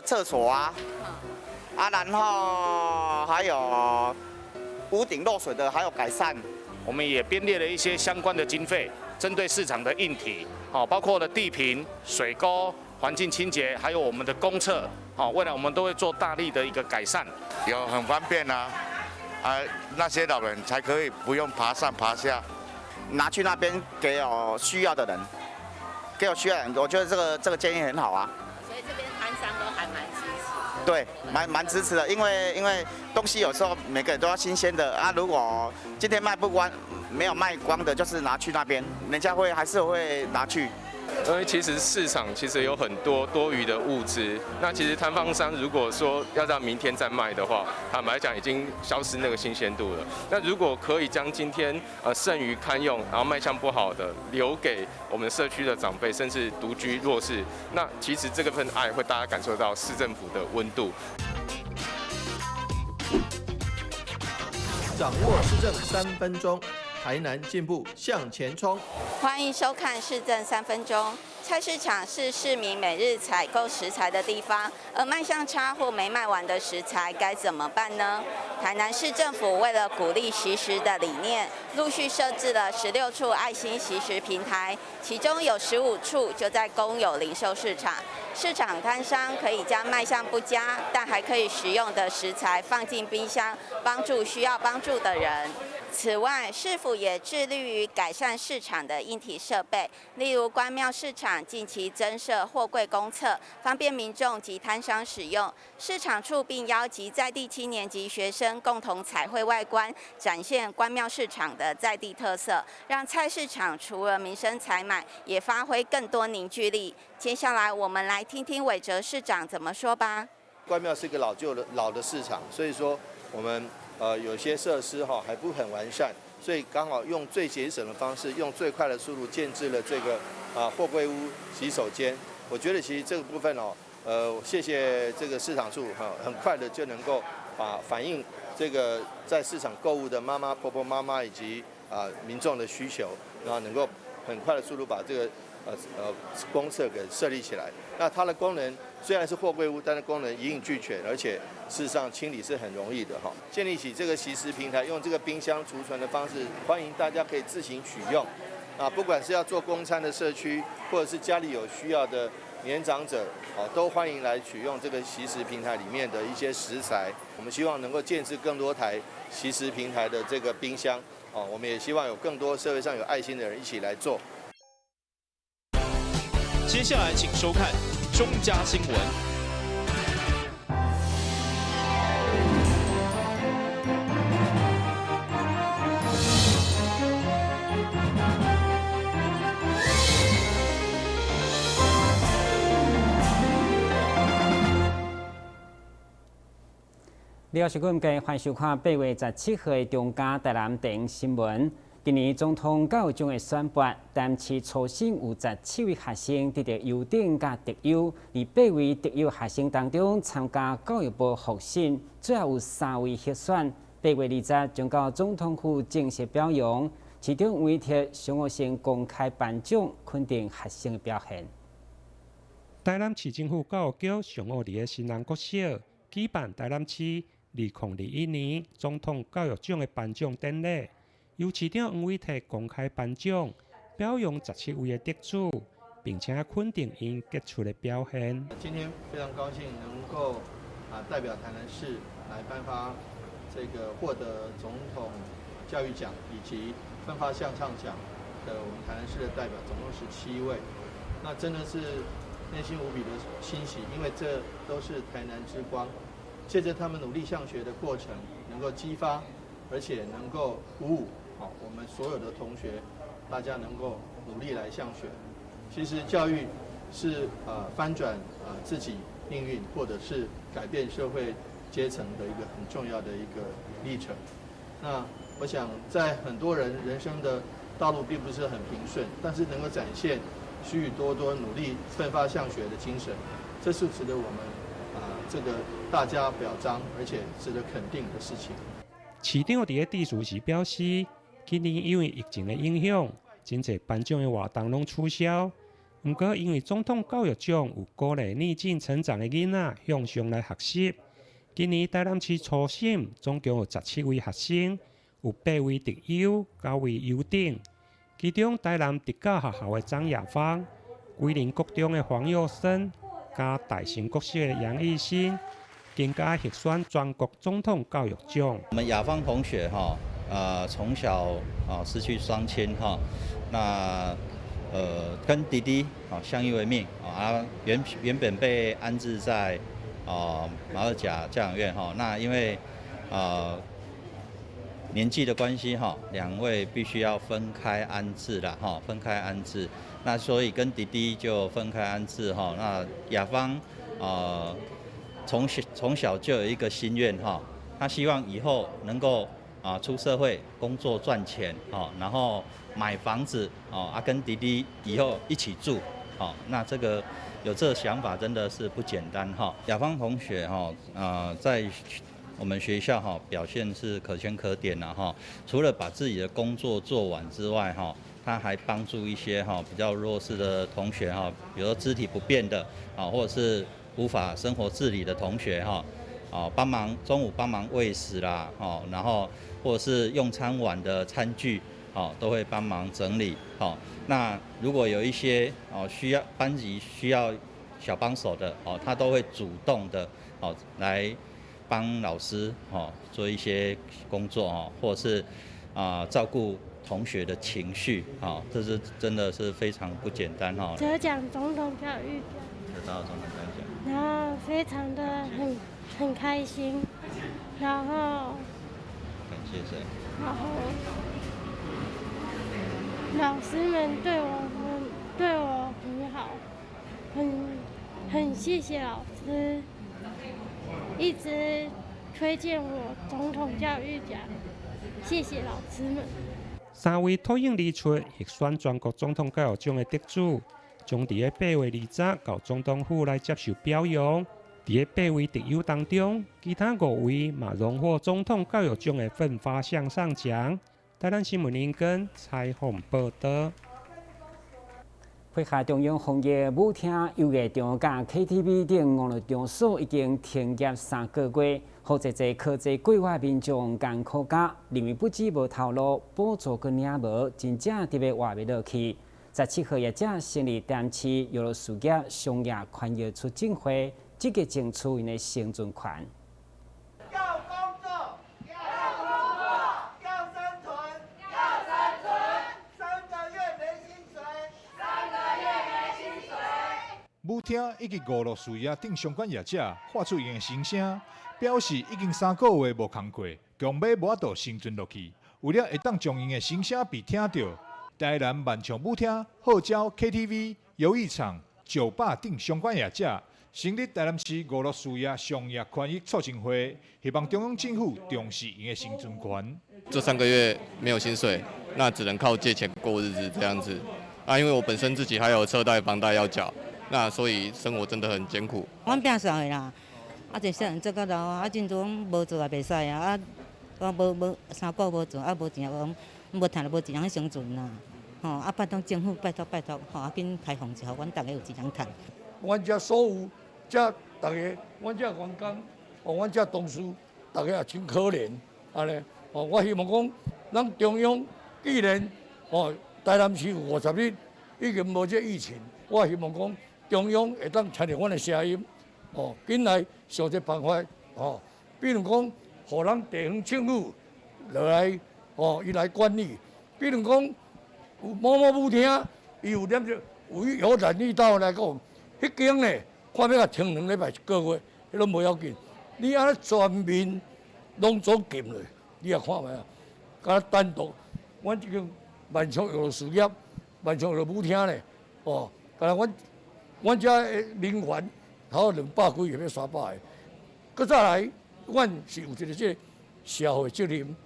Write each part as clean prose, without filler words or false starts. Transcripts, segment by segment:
廁所啊，啊，然後還有屋頂漏水的，還有改善。我們也編列了一些相關的經費，針對市場的硬體，好，包括了地坪、水溝、環境清潔，還有我們的公廁，好，未來我們都會做大力的一個改善。有很方便啊，啊，那些老人才可以不用爬上爬下，拿去那邊給有需要的人，給有需要的人，我覺得這個建議很好啊。所以這邊攤商都還蠻支持。對，蠻支持的，因為東西有時候每個人都要新鮮的啊。如果今天賣不光，沒有賣光的，就是拿去那邊，人家會還是會拿去。因為其實市場其實有很多多餘的物資，那其實攤販商如果說要到明天再賣的話，坦白講已經消失那個新鮮度了。那如果可以將今天剩餘堪用，然後賣相不好的留給我們社區的長輩，甚至獨居弱勢，那其實這個份愛會大家感受到市政府的溫度。掌握市政3分鐘，台南進步向前衝。歡迎收看市政三分鐘。菜市場是市民每日採購食材的地方，而賣相差或沒賣完的食材該怎麼辦呢？台南市政府為了鼓勵惜食的理念，陸續設置了16處愛心惜食平台，其中有15處就在公有零售市場。市場攤商可以將賣相不佳但還可以食用的食材放進冰箱，幫助需要幫助的人。此外，市府也致力於改善市場的硬體設備，例如關廟市場近期增設貨櫃公廁，方便民眾及攤商使用。市場處並邀集在地青年及學生共同彩繪外觀，展現關廟市場的在地特色，讓菜市場除了民生採買，也發揮更多凝聚力。接下來，我們來聽聽韋哲市長怎麼說吧。關廟是一個老舊的老的市場，所以說我們有些設施哈還不很完善，所以剛好用最節省的方式，用最快的速度建置了這個貨櫃屋洗手間。我覺得其實這個部分哦，謝謝這個市場處哈，很快的就能夠把反映這個在市場購物的媽媽、婆婆媽媽以及民眾的需求，然後能夠很快的速度把這個公廁給設立起來。那它的功能雖然是貨櫃屋，但是功能一應俱全，而且事實上清理是很容易的哈。建立起這個惜食平台，用這個冰箱儲存的方式，歡迎大家可以自行取用。啊，不管是要做公餐的社區，或者是家裡有需要的年長者，啊，都歡迎來取用這個惜食平台裡面的一些食材。我們希望能夠建置更多台惜食平台的這個冰箱，哦，我們也希望有更多社會上有愛心的人一起來做。接下來請收看中嘉新聞。你好，是阮家歡迎收看8月17號的中嘉台南電影新聞。今年總統教育獎的選拔，台南市初審有17位學生得到優等佮特優，佇8位特優學生當中參加教育部複審，最後有3位獲選。8月20將到總統府正式表揚，市長委託商務生公開頒獎，肯定學生的表現。台南市政府教育局上午佇个新南國小舉辦台南市2021年總統教育獎的頒獎典禮，由市長黃偉哲公開頒獎，表揚17位的得主，並且肯定𪜶傑出的表現。今天非常高興能夠代表台南市來頒發這個獲得總統教育獎以及奮發向上獎的我們台南市的代表，總共17位。那真的是內心無比的欣喜，因為這都是台南之光。借著他們努力向學的過程，能夠激發，而且能夠鼓舞，好我們所有的同學，大家能夠努力來向學。其實教育是翻轉自己命運，或者是改變社會階層的一個很重要的一個歷程。那我想，在很多人人生的道路並不是很平順，但是能夠展現許許多多努力奮發向學的精神，這是值得我們這個大家表彰，而且值得肯定的事情。市長佇咧致辭時表示，今年因為疫情的影響，真濟頒獎的活動攏取消。毋過，因為總統教育獎有鼓勵逆境成長的囡仔向上來學習。今年台南市初審總共有17位學生，有八位特優，九位優等。其中台南特教學校的張雅芳、龜苓國中的黃佑生、佮大成國小的楊藝新，更加獲選全國總統教育獎。我們雅芳同學哈，從小啊失去雙親哈，那跟弟弟啊相依為命啊，原本被安置在馬二甲教養院哈，那因為年紀的關係哈，兩位必須要分開安置啦哈，分開安置，那所以跟弟弟就分開安置哈。那雅芳從小就有一個心願哈，他希望以後能夠啊出社會工作賺錢哦，然後買房子哦，啊跟弟弟以後一起住哦，那這個有這個想法真的是不簡單哈。雅芳同學哈，在我們學校哈表現是可圈可點啦哈，除了把自己的工作做完之外哈，他還幫助一些哈比較弱勢的同學哈，比如說肢體不便的啊，或者是無法生活自理的同學哈，哦幫忙中午幫忙餵食啦，哦，然後或者是用餐碗的餐具，哦都會幫忙整理，哦，那如果有一些哦需要班級需要小幫手的，哦，他都會主動的哦來幫老師哦做一些工作哦，或者是啊照顧同學的情緒，哦，這是真的是非常不簡單哈。得獎總統教育獎，得到總統教育獎，然後非常的很開心，然後感謝誰？然後老師們對我很好，很謝謝老師，一直推薦我總統教育獎，謝謝老師們。三位脫穎而出獲選全國總統教育獎的得主，將佇咧8月20到總統府來接受表揚。佇咧八位特優當中，其他五位嘛榮獲總統教育獎的奮發向上獎。台南新聞林根採訪報道。配合中央防疫，舞廳、遊藝場、佮 KTV 等娛樂場所已經停業3個月，予濟濟靠這過活民眾艱苦甲，認為不止無頭路，補助閣領無，真正特別活袂落去。17號業者成立台南市娛樂事業商業權益促進會，積極爭取𪜶的生存權。要工作，要工作，要生存，要生存，3個月沒薪水，3個月沒薪水。舞廳以及娛樂事業等相關業者發出𪜶的心聲，表示已經3個月無工課，強欲無法度生存落去。為了會當將𪜶的心聲被聽著，台南萬象舞廳號召 KTV、遊藝場、酒吧等相關業者，成立台南市娛樂事業商業權益促進會，希望中央政府重視𪜶的生存權。這3個月沒有薪水，那只能靠借錢過日子這樣子。啊，因為我本身自己還有車貸、房貸要繳，那所以生活真的很艱苦。阮拚送的啦，啊，這細漢做到老，啊，真陣無做也袂使啊，啊，我無無3個月無做，啊，無錢，我無趁就無錢通生存啦。吼，啊，拜託政府，拜託拜託，吼，啊，緊開放一下，阮逐家有錢通趁。阮遮所有遮逐家，阮遮員工，哦，阮遮同事，逐家也真可憐，按呢，哦，我希望講，咱中央既然哦，台南市有50日已經無這疫情，我希望講中央會當聽著阮的聲音，哦，緊來想一個辦法，哦，比如講，予咱地方政府落來，哦，伊來管理，比如講，有某某舞廳，伊有染著有染疫到來講，彼間呢，看欲共停2禮拜一個月，彼攏無要緊。你按呢全面攏總禁落，你也看覓啊？敢若單獨，阮這間萬象娛樂事業、萬象娛樂舞廳咧，哦，敢若阮遮的人員，頭200幾個欲300個，閣再來，阮是有一個這個社會責任，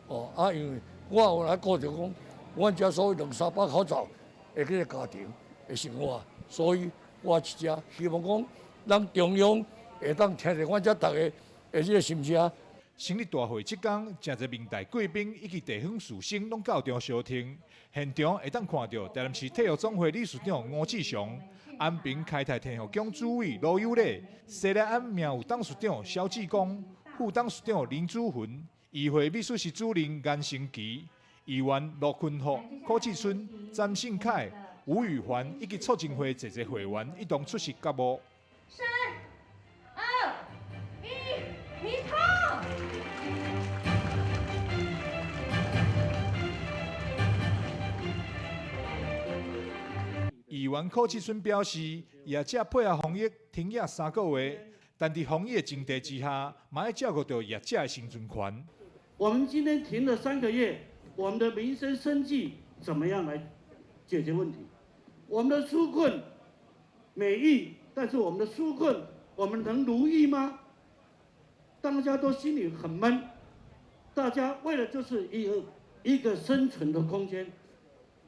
哦，啊，因為我有來顧著講，阮遮所有兩三百口罩的這個家庭的生活，所以我這希望講，咱中央會當聽著阮遮逐家的這個心聲。成立大會這工，誠濟明大貴賓以及地方士紳攏到場相聽。現場會當看著台南市體育總會理事長吳志祥、安平開泰天后宮主委盧友禮、西來庵名譽董事長蕭志剛、副董事長林祖雲、議會秘書室主任顏成奇、議員羅坤福、柯志春、詹信凱、吳宇環以及促進會濟濟會員一同出席覺悟。3、2、1，你跑！議員柯志春表示，業者配合防疫停業3個月，但佇防疫的前提之下，嘛愛照顧著業者的生存權。我們今天停了3個月，我們的民生生計怎麼樣來解決問題？我們的紓困美意，但是我們的紓困，我們能如意嗎？大家都心裡很悶，大家為了就是一個生存的空間，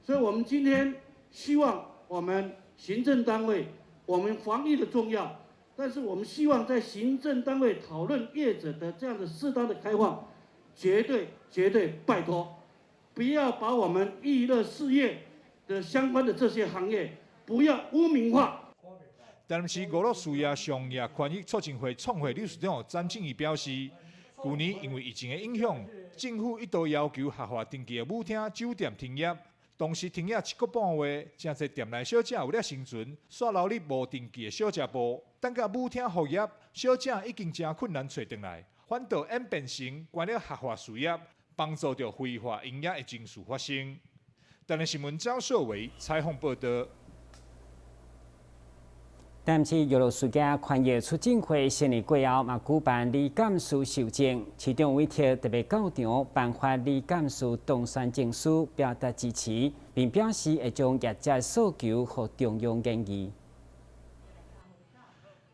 所以我們今天希望我們行政單位，我們防疫的重要，但是我們希望在行政單位討論業者的這樣的適當的開放，絕對絕對拜託，不要把我們娛樂事業的相關的這些行業不要污名化。台南市娛樂事業商業權益促進會創會理事長詹正義表示，舊年因為疫情的影響，政府一度要求合法登記的舞廳、酒店停業，當時停業1個半月，誠濟店內小姐為了生存，煞流入無登記的小食部，等到舞廳復業，小姐已經誠困難揣轉來，反倒演變成關了合法事業，幫助著非法營業的情事發生。台南新聞張秀偉採訪報道。台南市娛樂事業權益促進會成立過後，嘛舉辦理監事受證，市長委託特別到場頒發理監事當選證書，表達支持，並表示會將業者訴求予中央研議。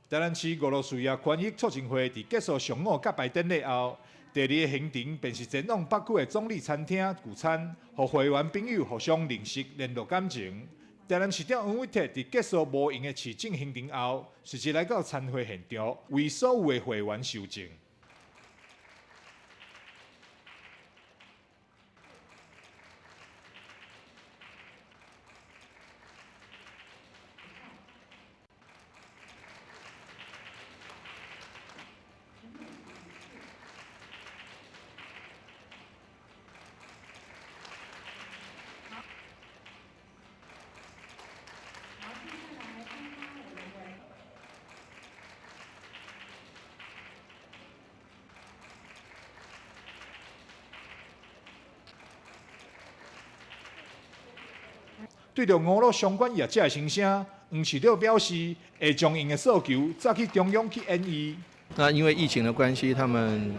台南市娛樂事業權益促進會佇結束上午甲牌典禮後，第二个行程便是前往北區的總理餐廳聚餐，予會員朋友互相認識、聯絡感情。台南市長黃偉哲佇結束無閒的市政行程後，隨即來到餐會現場，為所有的會員受證。對著娛樂相關業者的心聲，黃市長表示會將𪜶的訴求載去中央去研議。那因為疫情的關係，他們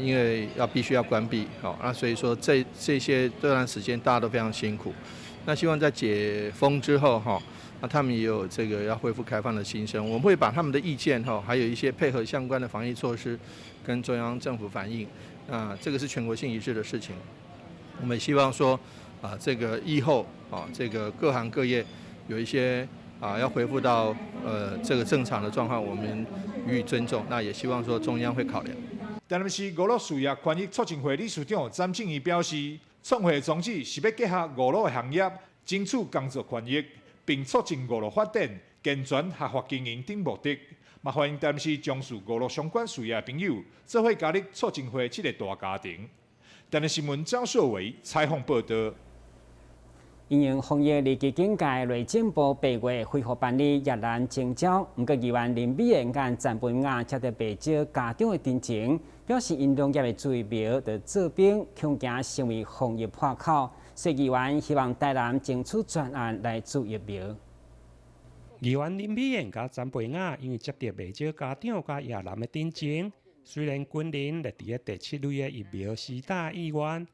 因為要必須要關閉，好，那所以說這段時間大家都非常辛苦。那希望在解封之後，哈，那他們也有這個要恢復開放的心聲，我們會把他們的意見，哈，還有一些配合相關的防疫措施，跟中央政府反映。那這個是全國性一致的事情，我們希望說。這個疫後這個各行各業有一些要恢復到這個正常的狀況，我們予以尊重。那也希望說中央會考量。台南市娛樂事業權益促進會理事長詹正義表示，創會宗旨是欲結合娛樂行業，爭取工作權益，並促進娛樂發展、健全合法經營等目的。嘛歡迎台南市從事娛樂相關事業的朋友，做伙加入促進會這個大家庭。台南新聞張秀偉採訪報道。因應防疫二級警戒，內政部8月恢復辦理越南徵召，毋過議員林美燕佮陳文雅接著袂少家長的陳情，表示𪜶農業的疫苗著做兵，恐驚成為防疫破口，所以議員希望台南爭取專案來注疫苗。議員林美燕佮陳培雅因為接著袂少家長佮越南的陳情，雖然軍人列佇咧第7類的疫苗施打意願。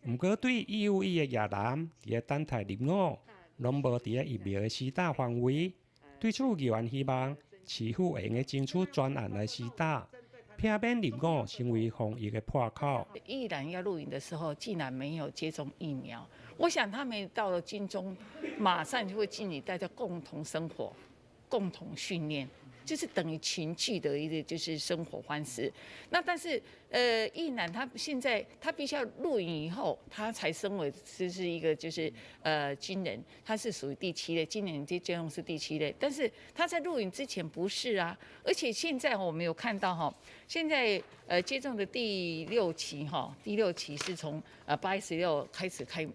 毋過，對義務役的越南，佇咧等待入伍，攏無佇咧疫苗的施打範圍。對此，議員希望市府會用得爭取專案來施打，避免入伍成為防疫的破口。役男要入營的時候，竟然沒有接種疫苗，我想他們到了軍中，馬上就會進入大家共同生活、共同訓練，就是等于群聚的一个就是生活方式。那但是役男他现在他必须要入营以后，他才升为就是一个就是军人，他是属于第七类，今年这用是第七类，但是他在入营之前不是啊，而且现在我们有看到哈，现在接种的第六期哈，第六期是从8月16开始开。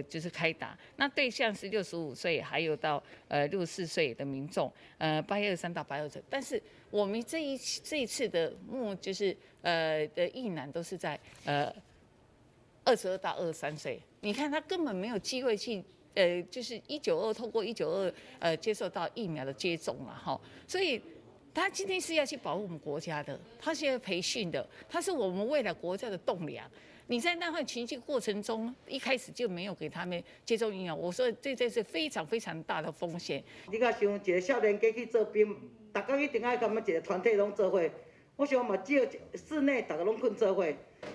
就是开打，那对象是65岁，还有到64岁的民众，8月23到8月29。但是我们这一次的目就是的役男都是在22到23岁，你看他根本没有机会去就是192透过192接受到疫苗的接种了哈，所以。他今天是要去保护我们国家的，他是要培训的，他是我们未来国家的栋梁。你在那份群聚过程中，一开始就没有给他们接种疫苗，我说这是非常非常大的风险。你若想一个少年家去做兵，逐工一定爱感觉一个团体拢做伙。我想嘛，只有室内逐个拢睏做伙，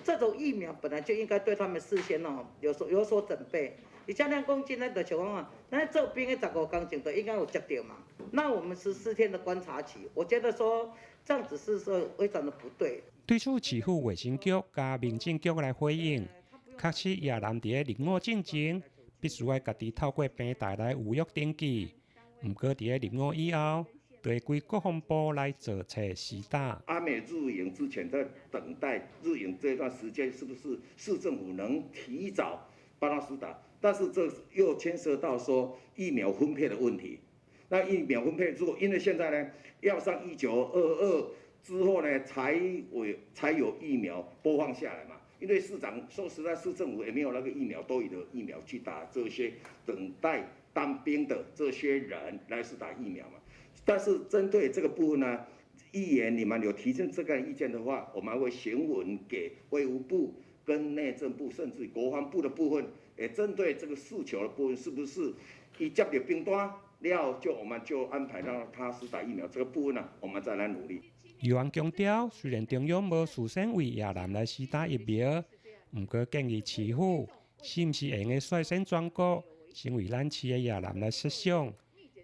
这种疫苗本来就应该对他们事先哦有所准备。而且咱讲真，咱就像讲啊，咱做兵的15天前就应该有接到嘛。那我们14天的观察期，我觉得说这样子是说非常的不对。对此，市府卫生局佮民政局来回应，确实役男伫咧入伍进前，必须爱家己透过平台来预约登记。毋过伫咧入伍以后，就会归国防部来做册施打。阿美入营之前，在等待入营这段时间，是不是市政府能提早帮他施打？但是这又牵涉到说疫苗分配的问题。那疫苗分配，如果因为现在呢要上1922之后呢，才有疫苗播放下来嘛。因为市长说实在，市政府也没有那个疫苗多余的疫苗去打这些等待当兵的这些人来施打疫苗嘛。但是针对这个部分呢，议员你们有提出这个意见的话，我们会行文给卫福部、跟内政部，甚至国防部的部分。也针对这个诉求的部分，是不是一接到兵单了，就我们就安排让他施打疫苗这个部分呢？我们再来努力。议员强调，虽然中央无事先为役男来施打疫苗，毋过建议市府是毋是会用得率先全国，先为咱市的役男来设想。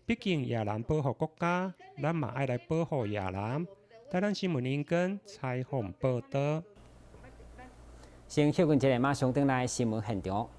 毕竟役男保护国家，咱嘛爱来保护役男。台南新闻林根采访报道。先休困一下，马上转来新闻现场。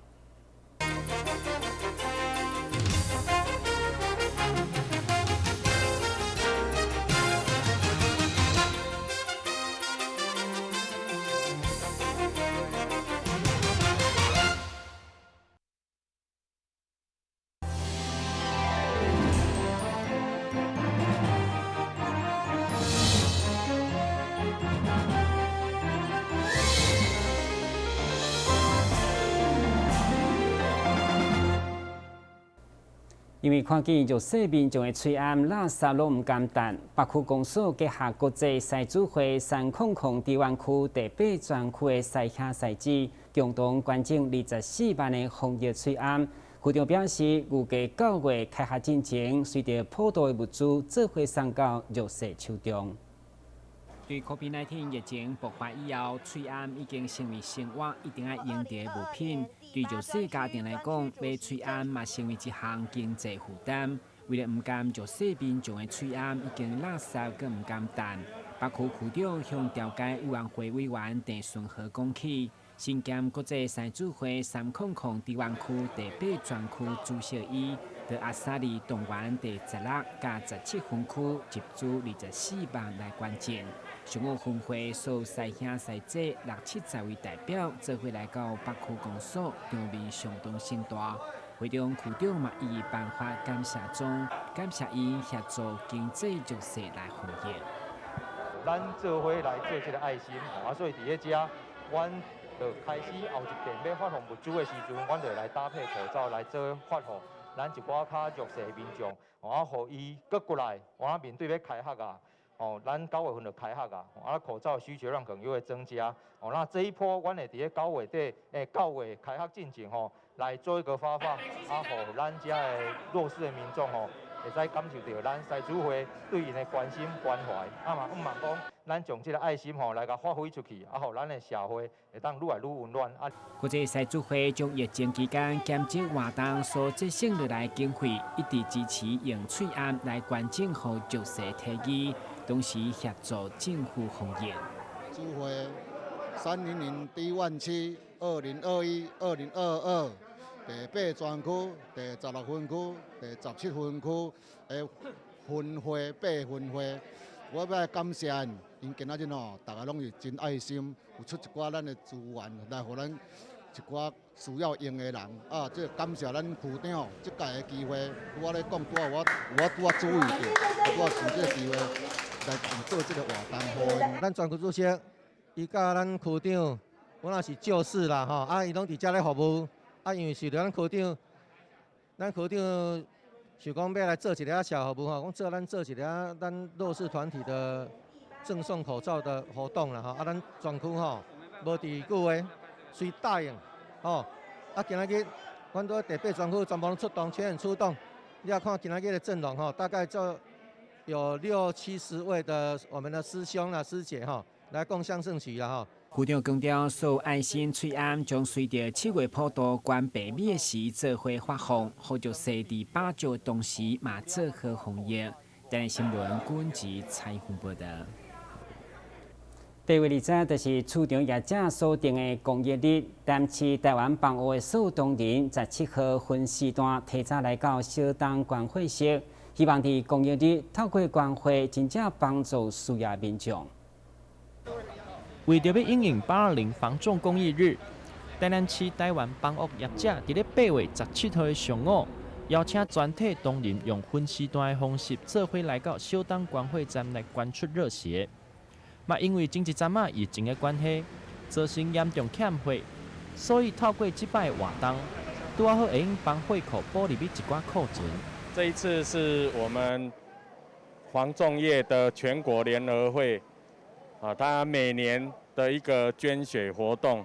因为看见弱势民众的喙罨垃圾拢毋甘担，北区公所结合国际狮子会300台湾区第8专区的师兄师姊，共同捐赠24万的防疫喙罨。区长表示，预计9月开学进前，随著普渡的物资，做伙送到弱势手中。对 COVID-19 疫情爆发以后，喙罨已经成为生活一定爱用到的物品。对弱势家庭来讲，买喙罨嘛成为一项经济负担。为了毋甘弱势民众的喙罨已经垃圾，阁毋甘担，北区区长向调解委员会委员郑顺和讲起，身兼国际狮子会300台湾区第8专区主席伊，伫阿萨里动员第16佮17分区集资24万来捐赠。上午分会所有师兄师姐六七十位代表，做伙来到北区公所，场面相当盛大。会中区长嘛一一颁发感谢状，感谢𪜶协助经济弱势来防疫。咱做伙来做这个爱心，啊，所以伫咧遮，阮就开始后一遍欲发放物资的时阵，阮就来搭配口罩来做发放。咱一寡较弱势的民众，啊，予伊阁过来，我面对欲开学啊。哦，咱9月份就开学啊，啊，口罩需求量可能又会增加。哦，那这一波，阮会伫咧9月底，9月开学进前吼，来做一个发放，啊，予咱遮的弱势的民众吼，會使感受著咱獅子會對𪜶的關心關懷，啊嘛向望講，咱將這个愛心吼來共發揮出去，啊，予咱的社會會當愈來愈溫暖。啊，國際獅子會將疫情期間兼職活動所節省落來經費，一直支持用喙罨來捐贈予弱勢體兒，同時協助政府防疫。主會300 D 萬區2021、2022第八專區、第16分區、第17分區的分會八分會，我欲感謝𪜶，𪜶今仔日吼，逐个攏是真愛心，有出一寡咱的資源來予咱一寡需要用的人啊，這感謝咱區長這屆的機會，我咧講拄仔我我拄仔注意著，拄仔趁這个機會來做這个活動。咱專區主席伊佮咱區長本來是舊識啦吼，啊，伊攏佇遮咧服務，啊，因為受著咱區長，咱區長想講欲來做一个小服務吼，講做咱做一个咱弱勢團體的贈送口罩的活動啦吼，啊，咱專區吼無佇久的，隨答應吼，啊，今仔日阮都第八專區全部攏出動，全員出動，你也看今仔日的陣容吼，大概就有六七十位的我們的師兄啦師姐吼，來共襄盛舉啦吼。區長強調，所有愛心喙罨將隨著7月普渡捐白米的時做伙發放，予弱勢佇飽足的同時，嘛做好防疫。台視新聞軍事採訪報導。8月20就是市場業者所定的公益日，台南市台灣房屋的所有同仁17號分時段提早來到小東捐血室，希望佇公益日透過捐血，真正幫助需要民眾。為著欲因應820防重公益日，台南市台灣房屋業者佇咧8月17號的上午，邀請全體同仁用分時段的方式，做伙來到小東捐血站來捐出熱血。嘛，因為前一陣仔疫情的關係，造成嚴重欠血，所以透過這擺活動，拄仔好會用幫血庫補入去一寡庫存。這一次是我們防重業的全國聯合會。啊，他每年的一個捐血活動，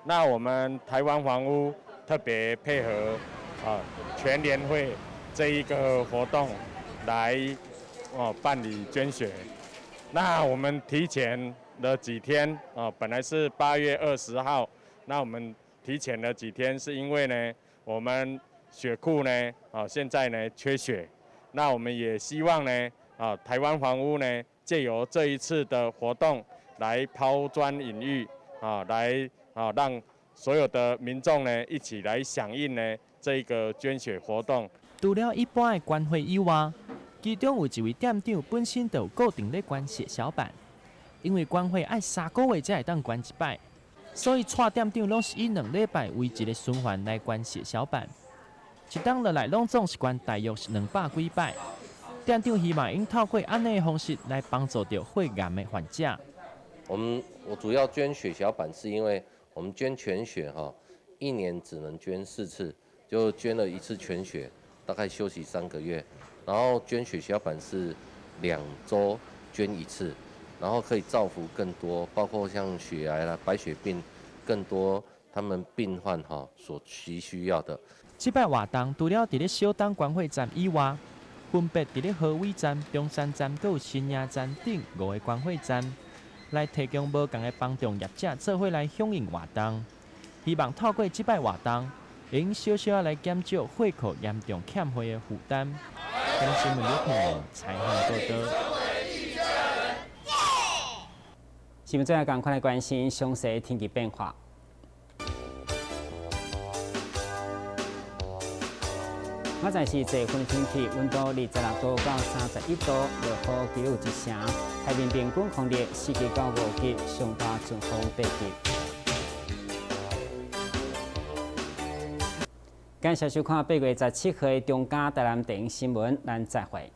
那我們台灣房屋特別配合啊全聯會這一個活動來哦辦理捐血。那我們提前了幾天啊，本來是8月20號，那我們提前了幾天，是因為呢，我們血庫呢啊現在呢缺血，那我們也希望呢啊台灣房屋呢，藉由這一次的活動來拋磚引玉啊，來啊讓所有的民眾呢一起來響應呢這個捐血活動。除了一般的捐血以外，其中有一位店長本身就有固定咧捐血小板，因為捐血愛3個月才會當捐一擺，所以蔡店長攏是以2禮拜為一個循環來捐血小板，一冬落來攏總是捐大約是200幾擺。店長希望𪜶透過按呢的方式來幫助著血癌的患者。我主要捐血小板，是因為我們捐全血哈，一年只能捐4次，就捐了一次全血，大概休息3個月，然後捐血小板是2週捐一次，然後可以造福更多，包括像血癌啦、白血病，更多他們病患哈所急需要的。這擺活動除了佇咧小東捐血站以外，分別佇咧河尾站、中山站、閣有新營站等5個捐血站，來提供無仝的房仲業者做伙來響應活動，希望透過這擺活動，會用小小來減少血庫嚴重欠血的負擔。台視新聞劉品倫採訪報導。新聞最後，趕快來關心詳細天氣變化。現在是這份天氣，溫度26度到31度，落雨幾率1成。海面平均風力4級到5級，上大陣風8級。感謝收看8月17號的中嘉台南電視新聞，咱再會。